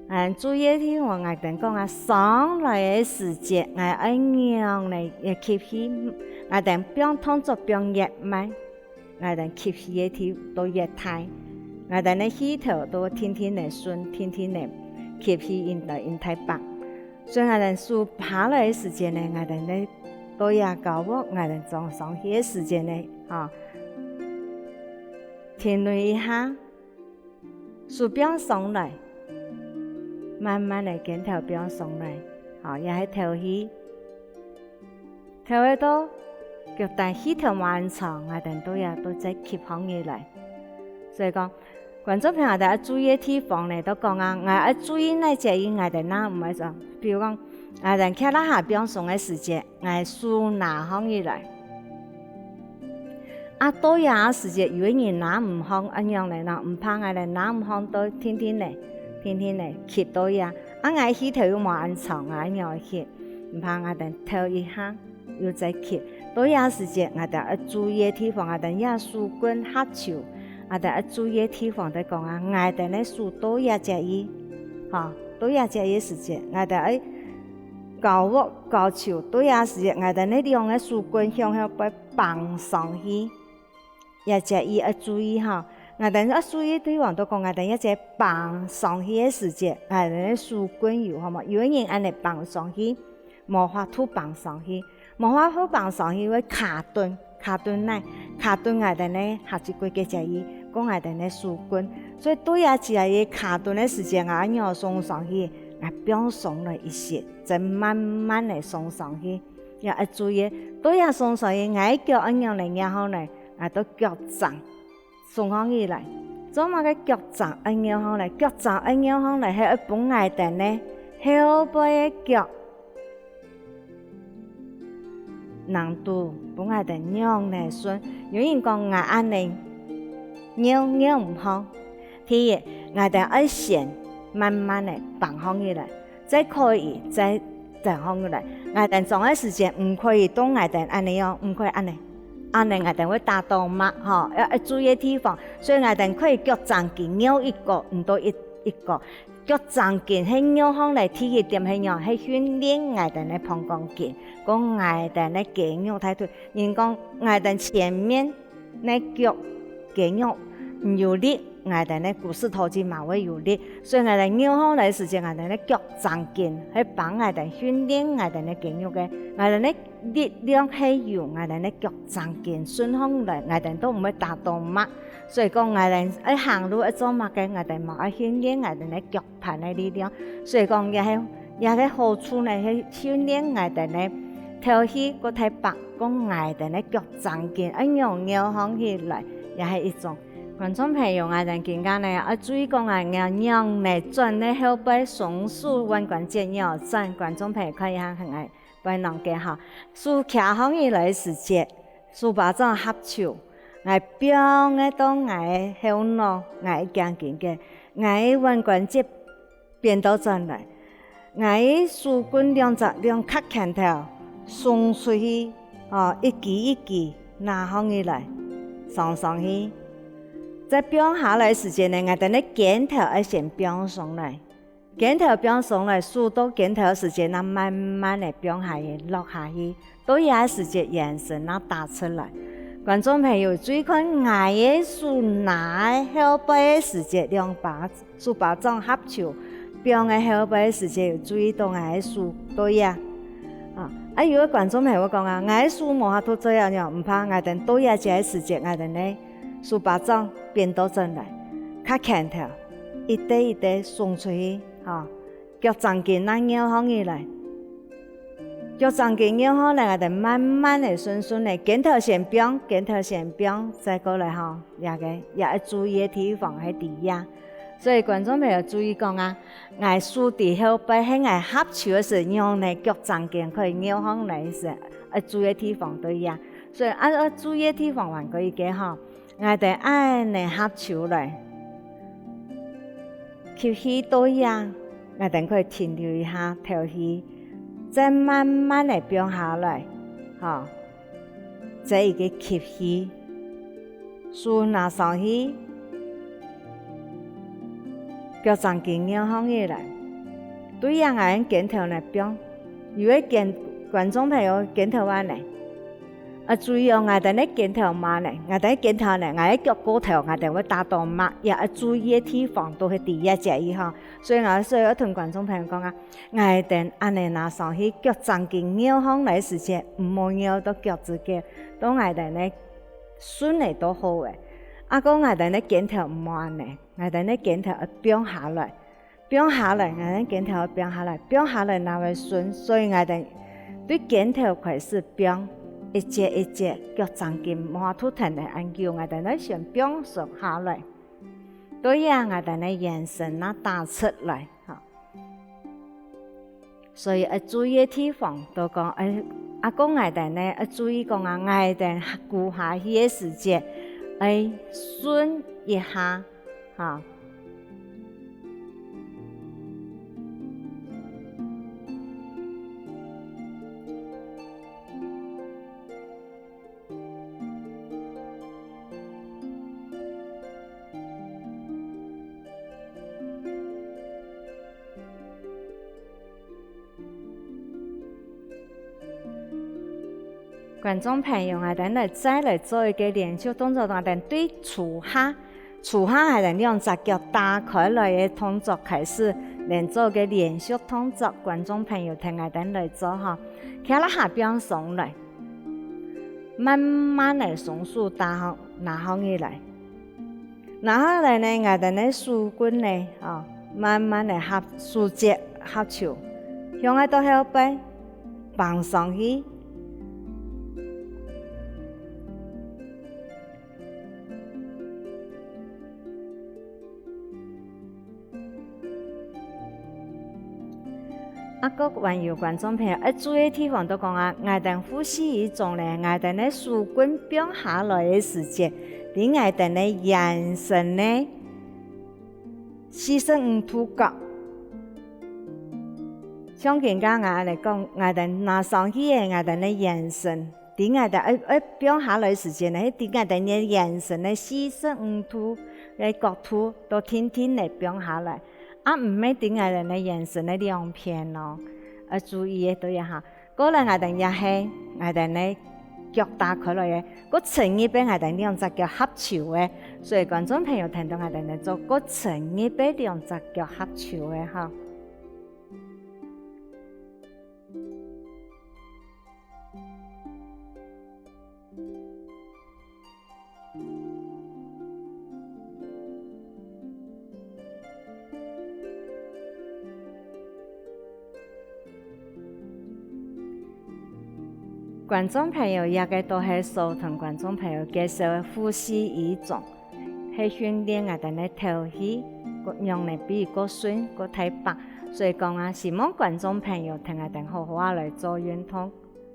嗯，注意个地方𠊎兜講啊，上來个時節，𠊎愛仰仔个吸氣，𠊎兜放動作放越慢。 𠊎兜吸氣个力度越大，𠊎兜个氣頭就定定仔順，定定仔吸氣，引到引大腹。所以𠊎兜手巴來个時節呢，𠊎兜个到這交屋，𠊎兜送上去个時節呢，吼，停留一下，手放鬆來，慢慢仔肩頭放鬆來，吼，也係敨氣。 敨仔到腳底氣頭無恁長，𠊎兜到這都再吸䟘起來。所以講，觀眾朋友，大家注意个地方呢，就講啊，𠊎愛注意哪隻位，𠊎兜哪毋愛做。比如講，𠊎兜徛到下放鬆个時節，𠊎手拿䟘起來。啊，到這个時節，有个人拿毋䟘，恁樣呢，拿毋怕，𠊎兜拿毋䟘，都定定仔，定定仔吸到這。啊，𠊎氣頭又無恁長啊，恁樣吸，毋怕，𠊎兜敨一下。 又再吸。到這時節，𠊎兜愛注意个地方，𠊎兜這手棍合手，𠊎兜愛注意个地方就講啊，𠊎兜个手到這隻位，吼，到這隻位時節，𠊎兜愛交屋交手，到這時節，𠊎兜个兩个手棍向後背挷上去。 這隻位愛注意吼，𠊎兜愛注意對方就講𠊎兜這隻挷上去个時節，𠊎兜个手棍有，好無？有个人恁仔挷上去，無法度挷上去，無法度挷上去會卡頓，卡頓哪？卡頓𠊎兜个下肢骨个這位，講𠊎兜个手棍。所以到這隻位卡頓个時節，𠊎仰仔送上去，𠊎放鬆來一息，再慢慢仔送上去。 也愛注意，到這送上去，𠊎个腳仰仔仰䟘呢？𠊎就腳㬹送䟘起來。做麼个腳㬹愛仰䟘呢？腳㬹愛仰䟘呢，係愛分𠊎兜个後背个腳，能堵分𠊎兜仰仔順。有人講𠊎恁仔仰仰毋䟘，第一，𠊎兜愛先慢慢仔挷䟘起來。 再可以再㬹䟘起來。𠊎兜㬹个時節，毋可以到𠊎兜恁仔樣，毋可以恁仔。恁仔𠊎兜會打著脈吼，愛愛注意个地方。所以𠊎兜可以腳㬹緊，仰一个，毋到一一个。腳㬹緊係仰䟘來，第一點係仰，係訓練𠊎兜个膀胱經，講𠊎兜个肌肉大腿。人講𠊎兜前面 个腳肌肉毋有力，𠊎兜个股四頭肌嘛會有力。所以𠊎兜仰䟘來个時節，𠊎兜个腳㬹緊，係幫𠊎兜訓練𠊎兜个肌肉个。𠊎兜个力量係由𠊎兜个腳㬹緊順䟘來，𠊎兜都毋會打著脈。所以講𠊎兜愛行路愛做麼个，𠊎兜嘛愛訓練𠊎兜个腳 盤个力量。所以講，這係這个好處呢，係訓練𠊎兜个敨氣過大腹，講𠊎兜个腳㬹緊，愛仰仰䟘起來，也係一種。觀眾朋友，𠊎兜今下呢，愛注意講𠊎仰仔轉个後背，雙手腕關節仰仔轉，觀眾朋友看一下，很愛背囊个哈。手擎䟘起來个時節，手巴掌合手，𠊎放个到𠊎个後腦，𠊎个頸根个，𠊎个腕關節 變倒轉來。𠊎个手棍兩隻兩揢拳頭送出去，哦，一支一支拿䟘起來，送上去。再放下來時節呢，𠊎兜个肩頭愛先放鬆來。肩頭放鬆來，手到肩頭時節，正慢慢仔放下去，落下去。 到這時節圓身正打直來。觀眾朋友，注意看𠊎个手拿个後背个時節，兩巴手巴掌合手，放个後背个時節，有注意著𠊎个手到這。啊，啊有个觀眾朋友講啊，𠊎个手無法度做恁樣，毋怕，𠊎兜到這个時節，𠊎兜个手巴掌變倒轉來，揢拳頭，一塊一塊送出去，吼。 腳㬹緊正翹䟘起來。腳踭筋拗項來，𠊎兜慢慢仔、順順仔，肩頭先放，肩頭先放，再過來吼，這个也愛注意个地方係在這。所以觀眾朋友注意講啊，𠊎手在後背，係𠊎合手个時，仰仔腳踭筋可以拗項來个時，愛注意个地方在這。所以啊，愛注意个地方還過一个吼， 𠊎兜恁仔合手來，吸氣到這，𠊎兜可以停留一下，敨氣，再慢慢仔放下來，吼，這一个吸氣，手拿上去，腳踭筋拗項起來，對這𠊎个肩頭來放，有个肩，觀眾朋友肩頭恁仔， 啊，注意哦，𠊎兜个肩頭嘛呢，𠊎兜个肩頭呢，𠊎个腳骨頭，𠊎兜會打著麻，也愛注意个地方都係在這節位吼。所以𠊎所以愛同觀眾朋友講啊，𠊎兜恁仔拿上去，腳踭筋拗項來个時節，毋好拗著腳趾甲，到𠊎兜呢順仔都好个。啊，過𠊎兜个肩頭毋好恁仔，𠊎兜个肩頭愛放下來。 放下來，𠊎兜肩頭放下來，放下來正會順，所以𠊎兜對肩頭開始放，一節一節，腳踭筋毋好突然个恁久，𠊎兜愛先放鬆下來。到這𠊎兜个圓身正打直來，吼。所以愛注意个地方，都講，愛，啊，過𠊎兜呢，愛注意講啊，𠊎兜跍下去个時節，愛順一下， 好。觀眾朋友，𠊎兜來再來做一个連續動作，𠊎兜對初下，初下𠊎兜兩隻腳打開來个動作開始，連做个連續動作，觀眾朋友跈𠊎兜來做吼。徛啦下放鬆來，慢慢仔雙手打好，拿好起來。 拿下來呢，𠊎兜个手骨呢，哦，慢慢仔合，手節合手，向下到後背，放上去。 啊，各位觀眾朋友，愛注意个地方都講啊，𠊎兜呼吸以中呢，𠊎兜个手骨放下來个時節，在𠊎兜个圓身呢，四十五度角。像今下𠊎來講，𠊎兜拿上去个𠊎兜个圓身， 在𠊎兜愛，愛放下來時節呢，係在𠊎兜个圓身个四十五度个角度，都定定仔放下來，啊，毋係在𠊎兜个圓身个兩片哦。愛注意个，對啊哈。過來𠊎兜也係，𠊎兜个腳打開來个，過伸入个𠊎兜兩隻腳合手个，所以觀眾朋友跈等𠊎兜來做，過伸入个兩隻腳合手个哈。 觀眾朋友，這个都係所同觀眾朋友介紹个呼吸以中。 係訓練𠊎兜个敨氣，仰仔比較順、較大把。所以講啊，希望觀眾朋友跈𠊎兜好好仔來做運動，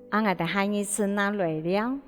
啊，𠊎兜下一次正來尞。